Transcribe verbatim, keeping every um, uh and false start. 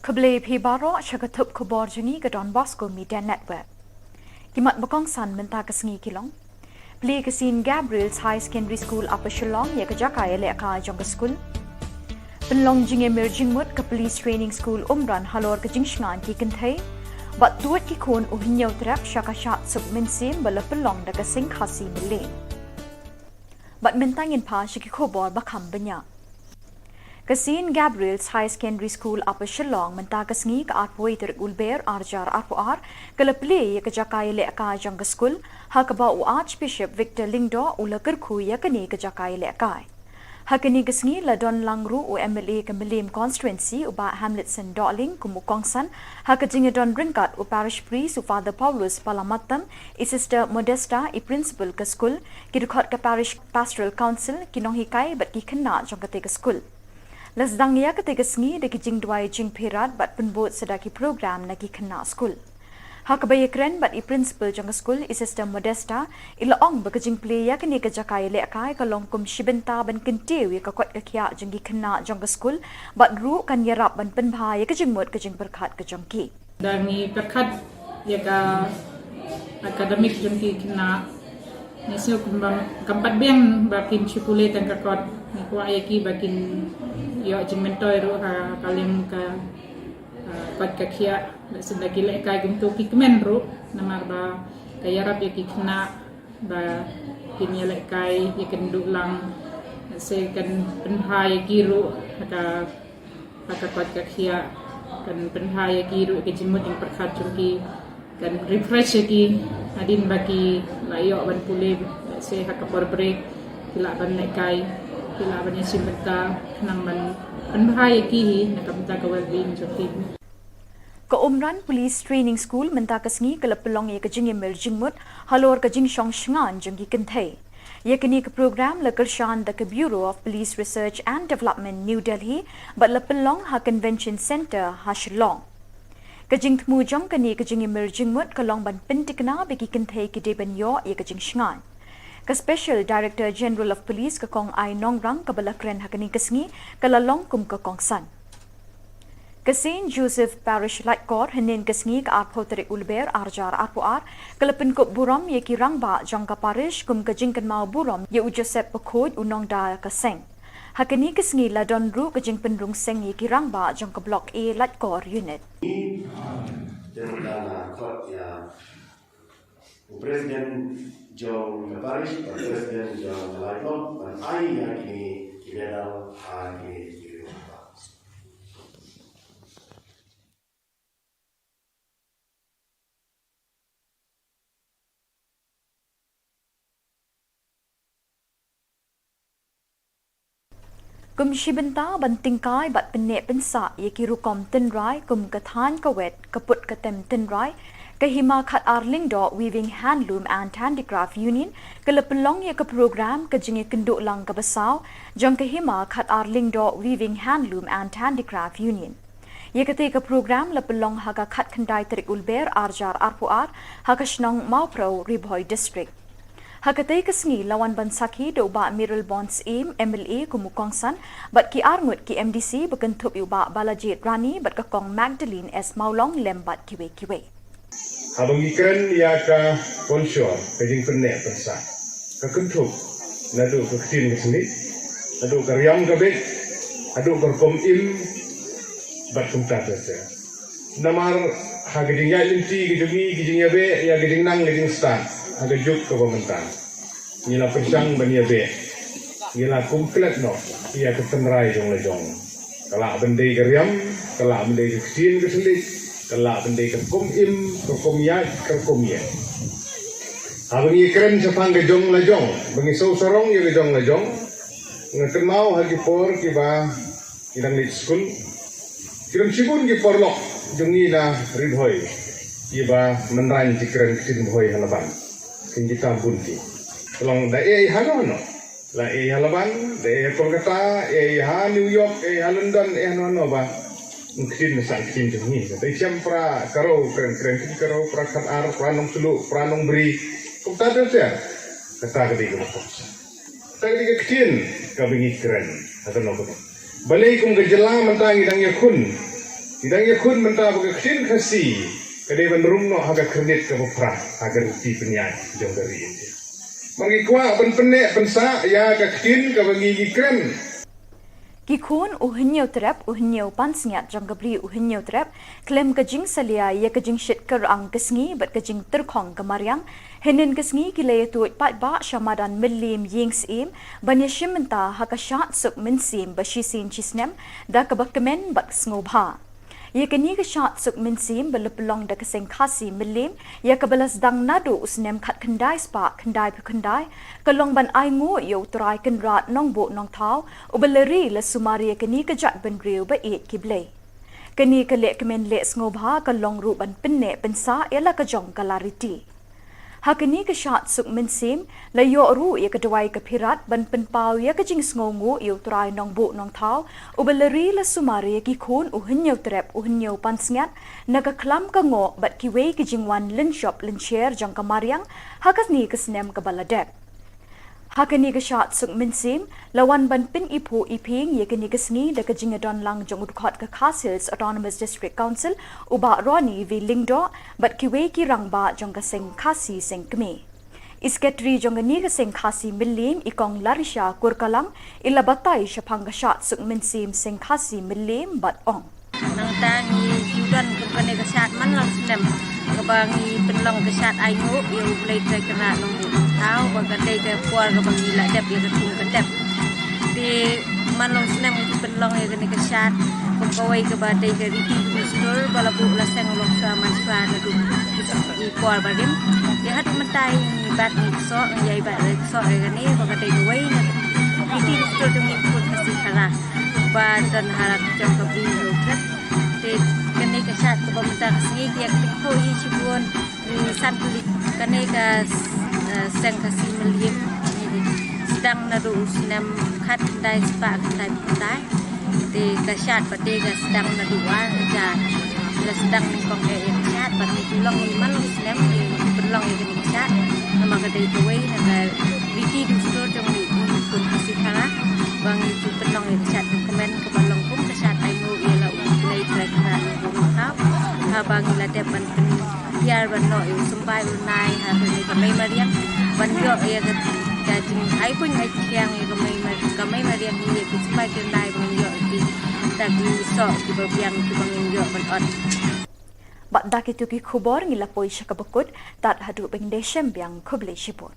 Khublei phi baroh sha ka thup khubor jong ngi ka Don Bosco Media Network. Ki mat ba kongsan mynta ka sngi ki long: Plie ka Saint Gabriel's High Secondary School Upper Shillong ïa ka jaka ïalehkai jong ka skul. Pynlong jingïamir jingmut ka Police Training School Umran halor ka jingshngaiñ ki kynthei. Bad tuid ki khun u Hynñiewtrep sha ka shad suk mynsiem ba la pynlong da ka seng Khasi Mylliem. Bad mynta ngin phai sha ki khubor ba kham bniah. Ka Saint Gabriel's High Secondary School Upper Shillong mynta ka sngi ka arphew tarik u Lber arhajar arphew ar ka la plie ïa ka jaka ïalehkai jong ka skul, ha kaba u Archbishop Victor Lyngdoh u la kyrkhu ïa kane ka jaka ïalehkai. Ha kane ka sngi la don lang ruh u M L A ka Mylliem Constituency u Bah Hamletson Dohling kum u kongsan, ha ka jingïadon ryngkat u Parish Priest u Father Paulus Palamattam, i Sister Modesta, i Principal ka skul, ki dkhot ka Parish Pastoral Council, ki nonghikai bad ki khynnah jong katei ka skul. La sdang ïa katei ka sngi da ki jingduwai jingpyrkhat bad pynbud sa da ki program na ki khynnah skul. Ha kaba ïakren bad i Principal jong ka skul, i Sister Modesta, i la ong ba ka jingplie ïa kane ka jaka ïalehkai ka long kum shi bynta ban kyntiew ïa ka kot ka khiah jong ki khynnah jong ka skul, bad ruh kan ïarap ban pynbha ïa ka jingmut ka jingpyrkhat ka jong ki. Da ngi pyrkhat ïa ka academic jong ki khynnah, ngi sngew kumba kam pat biang ba kin shu pule tang ka kot. Ngi kwah ïa ki ba kin ïoh jingmyntoi ruh ha ka liang ka, ah, kot ka khiah. Lehse da ki lehkai kumto ki kmen ruh, namar ba ka ïarap ïa ki khynnah ba kin ïalehkai, ïakynduh lang. Lehse kan pynbha ïa ki ruh ha ka, ha ka kot ka khiah, kan pynbha ïa ki ruh ïa ka jingmut jingpyrkhat jong ki, kan refresh ïa ki hadien ba ki la ïoh ban pule, lehse ha ka por break ki lah ban lehkai, ki lah ban ïashim bynta, khnang ban pynbha ïa ki hi na ka bynta ka well-being jong ki. Ka Umran Police Training School mynta ka sngi ka la pynlong ïa ka jingïamir jingmut halor ka jingshong shngaiñ jong ki kynthei. Ïa kane ka program la kyrshan da ka Bureau of Police Research and Development, New Delhi, bad la pynlong ha Convention Centre ha Shillong. Ka jingthmu jong kane ka jingïamir jingmut ka long ban pyntikna ba ki kynthei ki dei ban ïoh ïa ka jingshngaiñ. Ka Special Director General of Police ka Kong Ai Nongrang kaba la kren ha kane ka sngi ka la long kum ka kongsan. Ka Saint Joseph Parish Laitkor hynnin ka sngi ka arphew tarik u Lber arhajar arphew ar ka la pynkup burom ïa ki rangbah jong ka parish kum ka jingkynmaw burom ïa u Joseph Bakhuid u nongda ka seng. Ha kane ka sngi la don ruh ka jingpynrung seng ïa ki rangbah jong ka Block A Laitkor Unit. Te mynta nga khot ïa u president jong ka parish bad president jong ka Laitkor ban ai ïa kine ki medal ha kine ki rangbah. Kum shi bynta ban tyngkai bad pynneh pynsah ïa ki rukom tynrai kum ka thaiñ ka wet, ka put ka tem tynrai, ka Hima Khatar Lyngdoh Weaving Handloom and Handicraft Union ka la pynlong ïa ka program ka jingïakynduh lang kaba saw jong ka Hima Khatar Lyngdoh Weaving Handloom and Handicraft Union. Ïa katei ka program la pynlong ha ka khatkhyndai tarik u Lber arhajar arphew ar ha ka shnong Mawphrew, Ri Bhoi District. Ha katei ka sngi la wan ban sakhi da u Bah Mayralborn Syiem, M L A, kum u kongsan bad ki arngut ki M D C ba kynthup ïa u Bah Balajied Rani bad ka Kong Magdalene S Mawlong lem bad kiwei kiwei. Haba ngi kren ïa ka pynshoi, ka jingpynneh pynsah, ka kynthup naduh ka ktien ka snieh, naduh ka riam ka beit, naduh ka rukom im bad kumta ter ter. Namar ha ka jingïaid lynti ka jong ngi, ka jingïabeh ïa ka jingnang ka jingstad ha ka juk kaba mynta, ngi la pyrshang ban ïabeh, ngi la kum klet noh ïa ka tynrai jong la jong. Ka lah ban dei ka riam, ka lah ban dei ka ktien ka thylliej, ka lah ban dei ka rukom im, ka rukom ïaid, ka rukom ïeng. Haba ngi kren shaphang ka jong la jong, ba ngi sngewsarong ïa ka jong la jong, nga kynmaw ha ki por kiba ngi dang leit skul, ki don shibun ki paralok jong ngi na Ri Bhoi kiba mynrang ki kren ktien Bhoi ha Laban. Kin kita bun ki. Ka long da ei hano hano. La ei ha Laban, da ei ha Kolkata, ei ha New York, ei ha London, ei hano hano ba ktien na sa ktien jong ngi. Te shem pra Karo, kren kren ktien Karo, pra Khatar, pra Nongsluh, pra Nongbri. Kumta ter ter. Kata ka dei ka bakok. Kata ka dei ka ktien kaba ngi kren ha kano kano. Balei kum ka jylla mynta ngi dang ïakhun Ngi dang ïakhun mynta ba ka ktien Khasi ka dei ban rung noh ha ka kyrnit kaba phra ha ka riti pynïaid jong ka ri India. Ba ngi kwah ban pynneh pynsah ïa ka ktien kaba ngi ngi kren. Ki khun u Hynñiewtrep u Hynñiew Pansngiat jong ka Bri u Hynñiewtrep khlem ka jingsalia ïa ka jingshit kyrang ka sngi bad ka jingtyrkhong ka mariang. Hynnin ka sngi ki la ïatuid paidbah sha madan Mylliem Ïing Syiem ban ïashim bynta ha ka shad suk mynsiem ba shisien shisnem da kaba kmen bad ka sngewbha. Ïa kane ka shad suk mynsiem ba la pynlong da ka Seng Khasi Mylliem ïa kaba la sdang naduh u snem khatkhyndai spah khyndaiphew khyndai ka long ban ainguh ïa u Trai Kynrad Nongbuh Nongthaw uba la ri la sumar ïa kane ka jaitbynriew ba ïeit ki blei. Kane ka lehkmen leh sngewbha ka long ruh ban pynneh pynsah ïa la ka jong ka la riti. Ha kane ka shad suk mynsiem la ïoh ruh ïa ka dawai ka phirat ban pynpaw ïa ka jingsngewnguh ïa u Trai Nongbuh Nongthaw uba la ri la sumar ïa ki khun u Hynñiewtrep u Hynñiew Pansngiat na ka khlam ka ngoh bad kiwei ki jingwan lynshop lynsher jong ka mariang ha kane ka snem kaba la dep. Ha kane ka shad suk mynsiem la wan ban pyniphuh iphieng ïa kane ka sngi da ka jingïadon lang jong u dkhot ka Khasi Hills Autonomous District Council u Bah Ronnie V Lyngdoh bad kiwei ki rangbah jong ka Seng Khasi Seng Kmie. I Secretary jong kane ka Seng Khasi Mylliem i Kong Larisha Kurkalang i la batai shaphang ka shad suk mynsiem Seng Khasi Mylliem bad ong. Nangta ngi ju don kum kane ka shad man la u snem kaba ngi pynlong ka shad ainguh ïa U Blei Trai Kynrad Nongbuh Nongthaw ba ka dei ka por kaba ngi la dep ïa ka thung ka dep. Te man la u snem ngi ju pynlong ïa kane ka shad kum kawei kaba dei ka riti dustur ba la buh la seng u long shuwa man shuwa naduh ki por barim. Te haduh mynta ngi bat ngi ksoh ngi ïai bat ngi ksoh ïa kane ba ka dei kawei na ki riti dustur jong ngi ki khun Khasi Khara ba don ha la ka jong ka Bri Hynñiewtrep. Te kane ka shad kaba mynta ka sngi ki ïa kynthei hi shibun ngi san tylli kane ka Seng Khasi Mylliem ngi sdang naduh u snem khatkhyndai spah khyndaiphew khyndai. Te ka shad pat te ka sdang naduh ar hajar. La sdang nyngkong eh ïa ka shad bad ngi ju long ngi man la u snem ngi pynlong ïa kane ka shad. Namar ka dei kawei na ka riti dustur jong ngi ki khun Khasi Khara ba ngi ju pynlong ïa ka shad ka kmen kaba long kum ka shad ainguh ïa la U Blei Trai Kynrad Nongbuh Nongthaw. Haba ngi la dep ban pynhiar ban noh ïa u symbai u nai ha kane ka mei mariang ban ïoh ïa ka jingai puñ ai thiang ïa ka mei mariang ïa ki symbai ki nai ban ïoh ïa ki da ki soh kiba biang kiba ngin ïoh ban ot. Bad da kito ki khubor ngi la poi sha kaba kut, tad haduh ba ngin ïashem biang, khublei shibun.